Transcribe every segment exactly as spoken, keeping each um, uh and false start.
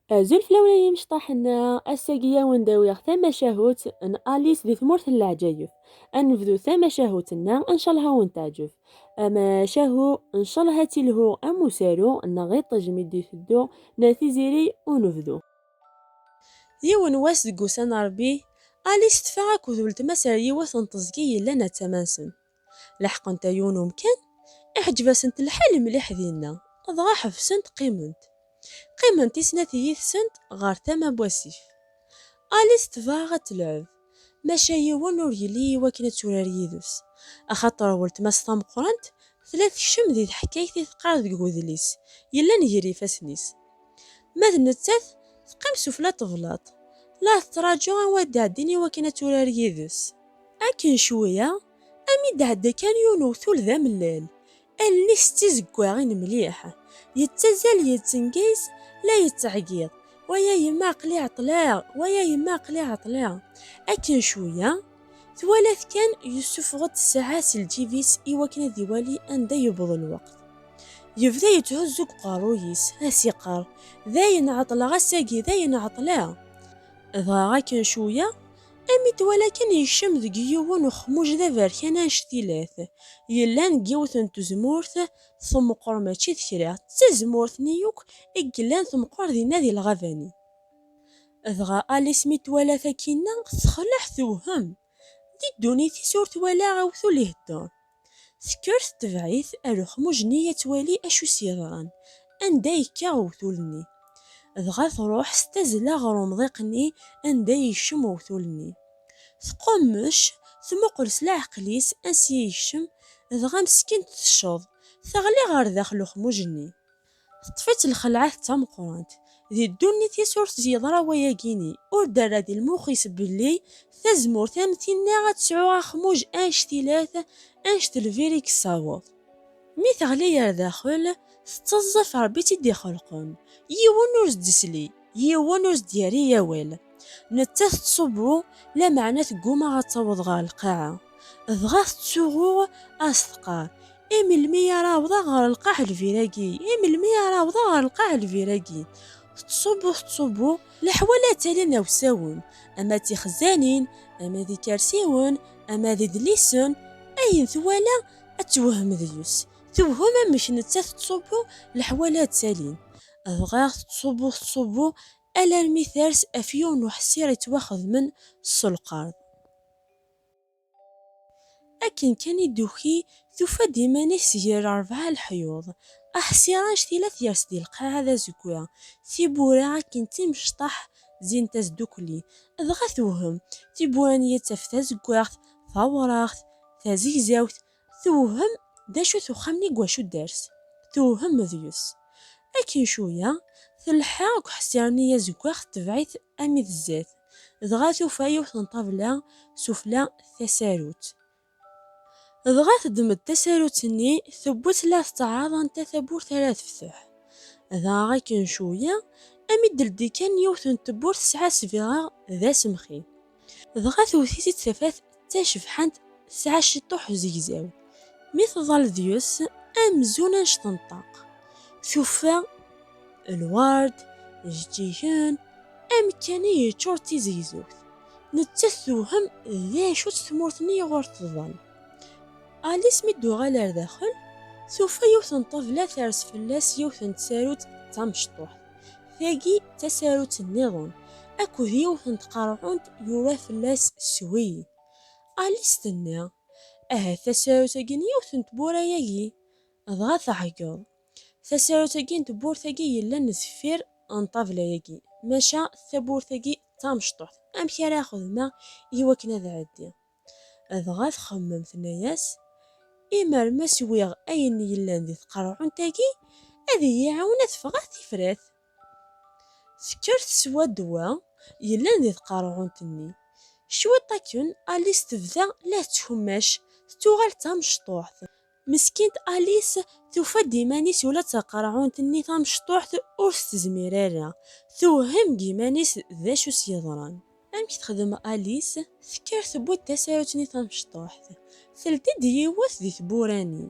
Azul fell-awen ay imecṭaḥ-nneɣ, ass-agi a wen-d-awiɣ tamacahut n Alice di tmurt n leɛǧayeb. Ad nebdu tamacahut-nneɣ, ncallah a wen-teɛǧeb. Amacahu, ncallah ad tilhu am usaru neɣ iṭij mi d-iteddu n Tiziri unebdu. Yiwen wass deg ussan n Ṛebbi, Alice teffeɣ akked weltma-s ar yiwet n teẓgi yellan ar tama-nsen. Leḥqent a yiwen umkan, iḥǧeb-asent lḥal mliḥ dinna, dɣa ḥebsent qqiment. Qqiment i snat yid-sent ɣer tama n wasif. Alice tebɣa ad telɛeb, maca yiwen ur yelli i wakken ad turar yid-s, axaṭer weltma-s tameqqrant tella tekcem di teḥkayt i teqqar deg wedlis yellan gar ifassen-is. Ma d nettat, teqqim sufella teblaḍt, la tettraǧu anwa ad d-ɛeddin i wakken ad turar yid-s. Akken cwiya, am i d-ɛedda kan yiwen uwtul d amellal, allen-is d tizeggaɣin mliḥ, yettazzal yettengayz, la yettɛeggiḍ: "Waya yemma aql-i ɛeṭṭleɣ, waya yemma aql-i ɛeṭṭleɣ." Akken cwiya, twala-t kan yessufeɣ-d ssɛa si lǧib-is i wakken ad iwali anda yewweḍ lweqt. Yebda yetthuzzu deg uqerruy-is, as-iqqar: "Dayen ɛeṭṭleɣ ass-agi, dayen ɛeṭṭleɣ." Dɣa akken cwiya, ami twala kan yekcem deg yiwen uxmuj d aberkan anect-ilat, yellan deg yiwet n tezmurt temqer mačči d kra, d tazmurt-nni yakk i yellan temqer dinna di lɣaba-nni. Dɣa Alice mi twala takinna, texleɛ, tewhem. Di ddunit-is ur twala awtul ihedder. Tekker tetbeɛ-it ar uxmuj-nni ad twali acu s-yeḍran, anda yekka uwtul-nni. Dɣa truḥ s tazzla ɣer umḍiq-nni anda yekcem uwtul-nni. Tqummec, tmuqel s leɛqel-is ansi yekcem, dɣa meskint tecceḍ, teɣli ɣer daxel uxmuj-nni. Teṭṭef-itt lxelɛa d tameqqrant. Di ddunit-is ur s-yeḍra wayagini, ur d-terra di lmux-is belli tazmurt am tinna ad tesɛu axmuj anect-ilat, anect lbir i yessaweḍ. Mi teɣli ar daxel, tettaẓẓaf Ṛebbi i tt-id-ixelqen. Yiwen ur s-d-isli, yiwen ur s-d-yerri awal. Nettat tettṣubbu, lameɛna tegguma ad taweḍ ɣer lqaɛa. Dɣa tettsuɣu, as-teqqar: "I melmi ara awḍeɣ ɣer lqaɛ lbir-agi? I melmi ara awḍeɣ ɣer lqaɛ lbir-agi?" Tettṣubbu, tettṣubbu, leḥwal ad ttalin d awsawen, ama d tixezzanin, ama d ikersiwen, ama d idlisen, ayen twala ad tewhem deg-s. Tewhem amek nettat tettṣubbu, leḥwal ad ttalin. Dɣa tettṣubbu, tettṣubbu, alarmi ters ɣef yiwen uḥsir yettwaxedmen s lqerḍ. Akken kan i d-tuki, tufa-d iman-is gar rebɛa leḥyuḍ. Aḥsir anect-ilat yers di lqaɛa d azeggaɣ. Tiwwura akken d timecṭaḥ zzint-as ddukkli. Dɣa tewhem. Tiwwura-nni ad taf tazeggaɣt, tawraɣt, tazegzawt. Tewhem d acu-t uxxam-nni deg wacu dders. Tewhem deg-s. Akken cwiya, telḥa deg uḥsir-nni azeggaɣ, tetbeɛ-it armi d zdat. Dɣa tufa yiwet n ṭṭabla sufella tasarut. Dɣa teddem-d tasarut-nni, tewwi-tt la tettɛaḍ anta tawwurt ara tefteḥ. Dɣa akken cwiya, ami d-teldi kan yiwet n tewwurt tesɛa sbiɣeɣ d asemxi. Dɣa tewwet-itt-id tafat d tacebḥant, tesɛa ciṭuḥ uzegzaw. Mi tḍal deg-s, amzun anect n ṭṭaq. Tufa lwerd, ijeǧǧigen, amkan-nni yeččur d tizegzewt. Nettat tewhem d acu-tt tmurt-nni iɣur teḍal. Alice mi d-tuɣal ar daxel, tufa yiwet n ṭṭabla ters fell-as yiwet n tsarut d tamecṭuḥt. Tagi d tasarut nniḍen, akked yiwet n tqerɛunt yura fell-as swiyi. Alice tenna: "Ahat tasarut-agi n yiwet n tewwura-agi." Dɣa teɛgeḍ. "Tasarut-agi n tewwurt-agi yellan deffir n ṭṭabla-agi, maca tawwurt-agi d tamecṭuḥt, amek ara xedmeɣ i wakken ad ɛeddiɣ?" Dɣa txemmem, tenna-yas: "Imer ma swiɣ ayen yellan di tqerɛunt-agi, ad iyi-iɛawen ad ffɣeɣ tifrat." Tekker teswa ddwa yellan di tqerɛunt-nni. Cwiṭ akken, Alice tebda la tettkummac, tettuɣal d tamecṭuḥt. Meskint Alice tufa-d iman-is ula d taqerɛunt-nni tamecṭuḥt ur s-tezmir ara, tewhem deg iman-is d acu s-yeḍran. Amek texdem Alice? Tekker tewwi-d tasarut-nni tamecṭuḥt, teldi-d yiwet di tewwura-nni.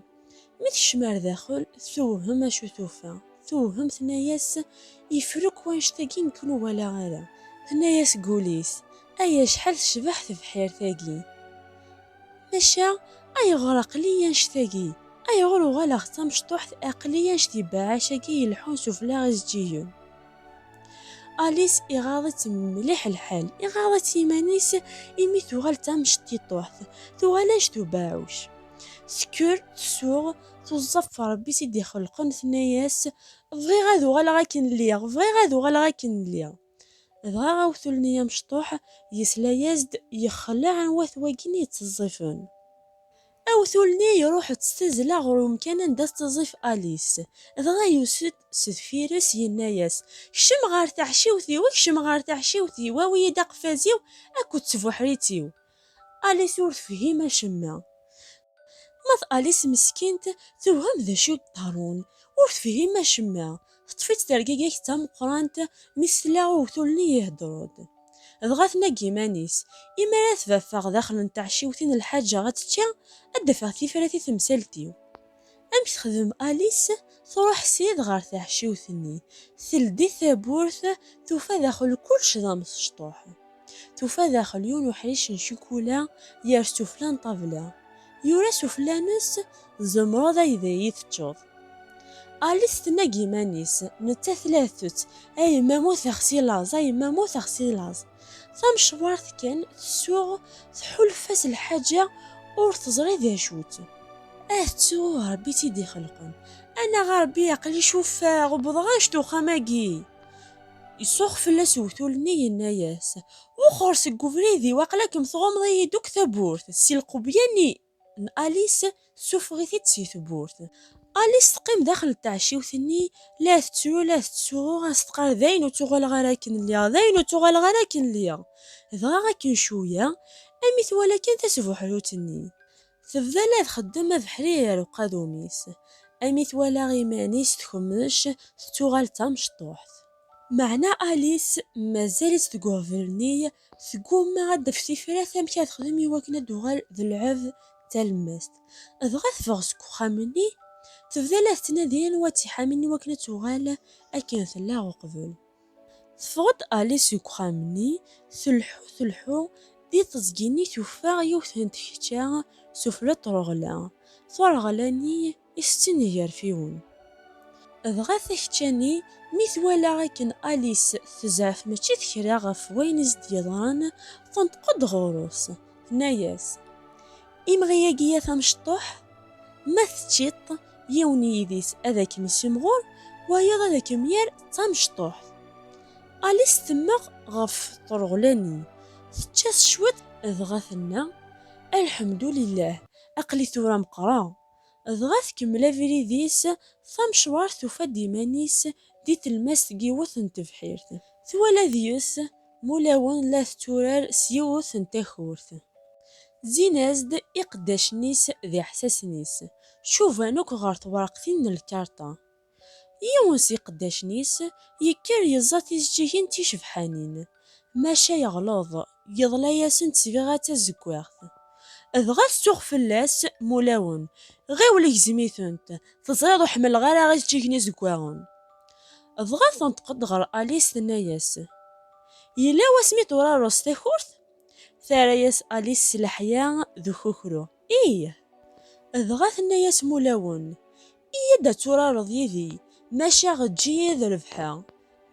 Mi tekcem ar daxel, tewhem acu tufa. Tewhem, tenna-yas: "Ifruk wannect-agi, nekk ur walaɣ ara." Tenna-yas deg wul-is: "Ay acḥal tecbeḥ tebḥirt-agi! Maca ayɣer aql-i annect-agi? Ayɣer uɣaleɣ d tamecṭuḥt, aql-i annect ibeɛɛac-agi ileḥḥun sufella ijeǧǧigen?" Alice iɣaḍ-itt mliḥ lḥal, iɣaḍ-itt iman-is imi tuɣal d tamecṭiṭuḥt, tuɣal annect ubeɛɛuc. Tekker, tsuɣ, tuẓẓaf ɣef Ṛebbi i tt-id-ixelqen, tenna-yas: "Bɣiɣ ad uɣaleɣ akken lliɣ, bɣiɣ ad uɣaleɣ akken lliɣ." Dɣa awtul-nni amecṭuḥ yesla-yas-d, yexleɛ anwa-t wagini yetteẓẓifen. Awtul-nni iruḥ-d s tazzla ɣer umkan anda tetteẓẓif Alice. Dɣa yusa-d s deffir-s, yenna-yas: "Kcem ɣer taɛciwt-iw, kcem ɣer taɛciwt-iw, awi-yi-d aqfaz-iw akked tbuḥrit-iw." Alice ur tefhim acemma. Ma d Alice meskint, tewhem d acu i iḍerrun. Ur tefhim acemma. Teṭṭef-itt tergagit d tameqqrant mi s-tella awtul-nni ihedder-d. Dɣa tenna deg yiman-is: "Imi ara tbaffeɣ daxel n teɛciwt-in lḥaǧa ad tečča, ad d-afeɣ tifrat i temsalt-iw." Amek texdem Alice? Truḥ srid ɣer teɛciwt-nni, teldi tawwurt, tufa daxel kullec d amecṭuḥ. Tufa daxel yiwen uḥric n ccikula yers sufella n ṭṭabla. Yura sufella-nnes: "Tzemreḍ ad iyi-teččeḍ." Alice tenna deg yiman-is, nettat la tettett: "A yemma, mmuteɣ si laẓ, a yemma, mmuteɣ si laẓ." Tamecwart kan, tsuɣ, tḥulfa s lḥaǧa ur teẓri d acu-tt. Ah, tettsuɣu ɣer Ṛebbi i tt-id-ixelqen. "Anaɣ a Ṛebbi, aql-i cufeɣ, wwḍeɣ annect uxxam-agi." Isuɣ fell-as uwtul-nni, yenna-yas: "Wexxer seg ubrid-iw, aql-akem tɣummeḍ-iyi-d akk tawwurt." Si lqebya-nni n Alice, tessufeɣ-it-id si tewwurt. Alice teqqim daxel n teɛciwt-nni, la tettru, la tettsuɣu, ɣas teqqar: "Dayen ur ttuɣaleɣ ara akken lliɣ, dayen ur ttuɣaleɣ ara akken lliɣ." Dɣa akken cwiya, ami twala kan tasbuḥrut-nni, tebda la txeddem abeḥri ar uqadum-is. Ami twala iman-is tkemmec, tettuɣal d tamecṭuḥt. Meɛna Alice mazal-itt deg uɣbel-nni, teggumma ad d-taf tifrat amek ad texdem i wakken ad d-tuɣal d lɛebd talemmast. Dɣa teffeɣ seg uxxam-nni, tebda la tettnadi anwa tt-iḥamin i wakken ad tuɣal akken tella uqbel. Teffeɣ-d Alice seg uxxam-nni, tleḥḥu, tleḥḥu, di teẓgi-nni tufa yiwet n tkečča sufella n treɣla. Tareɣla-nni isetten igerfiwen. Dɣa takečča-nni, mi twala akken Alice tezɛef mačči d kra ɣef wayen i s-d-yeḍran, tenṭeq-d ɣur-s, tenna-yas: "Imɣi-agi a tamecṭuḥ, ma teččiḍ, yiwen yid-s ad akem-issimɣur, wayeḍ ad akem-yerr d tamecṭuḥt." Alice temmeɣ ɣef treɣla-nni, tečča-s cwiṭ, dɣa tenna: "Alḥemdulillah, aql-i tura meqqreɣ." Dɣa tkemmel abrid-is, tamecwart tufa-d iman-is di tlemmast n yiwet n tebḥirt. Twala deg-s Mulawen la tetturar s yiwet n takurt. Zzin-as-d iqeddacen-is d iḥessasen-is, cuban akk ɣer twerqtin n lkarṭa. Yiwen si iqeddacen-is yekker yeẓẓa tijeǧǧigin ticebḥanin, maca yeɣleḍ, yeḍla-yasent sbiɣa d tazeggaɣt. Dɣa tsuɣ fell-as Mulawen: "Ɣiwel gzem-itent, teẓriḍ ur ḥemmleɣ ara ijeǧǧigen izeggaɣen." Dɣa tenṭeq-d ɣer Alice, tenna-yas: "Yella wasmi turareḍ s takurt?" Terra-yas Alice s leḥya d ukukru: "Ih." Dɣa tenna-yas Mulawen: "Iyya-d ad turareḍ yid-i, maca eǧǧ-iyi ad rebḥeɣ,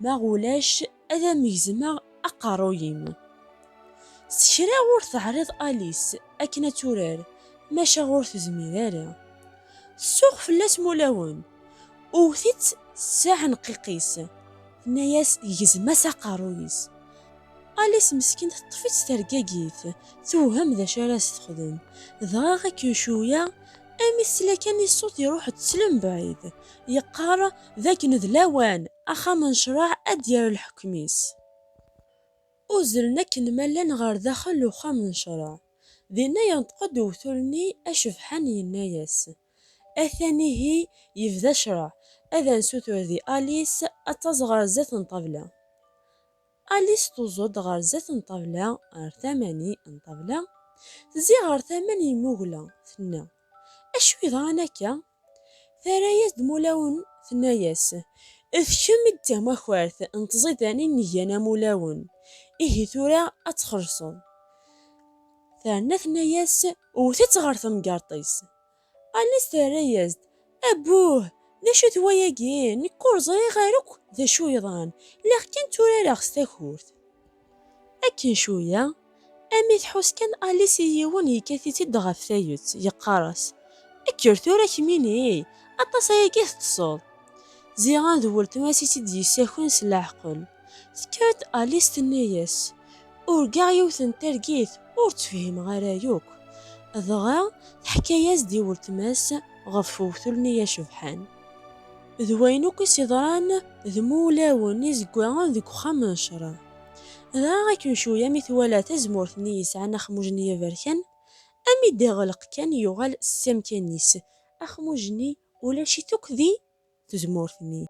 ma ulac ad am-gezmeɣ aqerruy-im." S kra ur teɛriḍ Alice akken ad turar, maca ur tezmir ara. Tsuɣ fell-as Mulawen, wwet-itt s aɛenqiq-is, tenna-yas: "Gezm-as aqerruy-is." Alice meskint teṭṭef-itt tergagit, tewhem d acu ara s-texdem. Dɣa akken cwiya, ami tesla kan i ṣṣut iruḥ-d s lembɛid, yeqqar d akken d lawan, axxam n ccṛeɛ ad d-yerr lḥekm-is. Uzzlen akken ma llan ɣer daxel n uxxam n ccṛeɛ. Dinna yenṭeq-d uwtul-nni acebḥan, yenna-yas: "Atan ihi yebda ccṛeɛ, ad nsutur di Alice ad taẓ ɣer zdat n ṭṭabla." Alice tuẓu-d ɣer zdat n ṭṭabla, ɣer tama-nni n ṭṭabla, tezzi ɣer tama n yimugla, tenna: "Acu yeḍran akka?" Terra-yas-d Mulawen: Tenna-yas: "D kemm i d tamakart n tẓidanin n gan am ulawen. Ihi tura ad txellṣeḍ." Terna tenna-yas: "Wwet-itt ɣer temgerṭ-is." Alice terra-yas-d: "Abuh, d acu-t wayagi? Nekk ur ẓriɣ ara akk d acu yeḍran. Lliɣ kan tturareɣ s takurt." Akken cwiya, ami tḥus kan Alice i yiwen yekkat-itt-id ɣef tayet, yeqqar-as: "Kker tura kemmini, aṭas ayagi teṭṭseḍ." Ziɣen d weltma-s i tt-id-yessaken s leɛqel. Tekker-d Alice tenna-yas: "Urgaɣ yiwet n targit ur tt-fhimeɣ ara yakk." Dɣa teḥka-yas-d i weltma-s ɣef uwtul-nni icebḥen d wayen akk i s-yeḍran d mulawen izeggaɣen deg uxxam n ccṛeɛ. Dɣa akken cwiya mi twala tazmurt-nni yesɛan axmuj-nni aberkan, ami d-iɣleq kan yuɣal s amkan-is, axmuj-nni ulac-it akk di tezmurt-nni.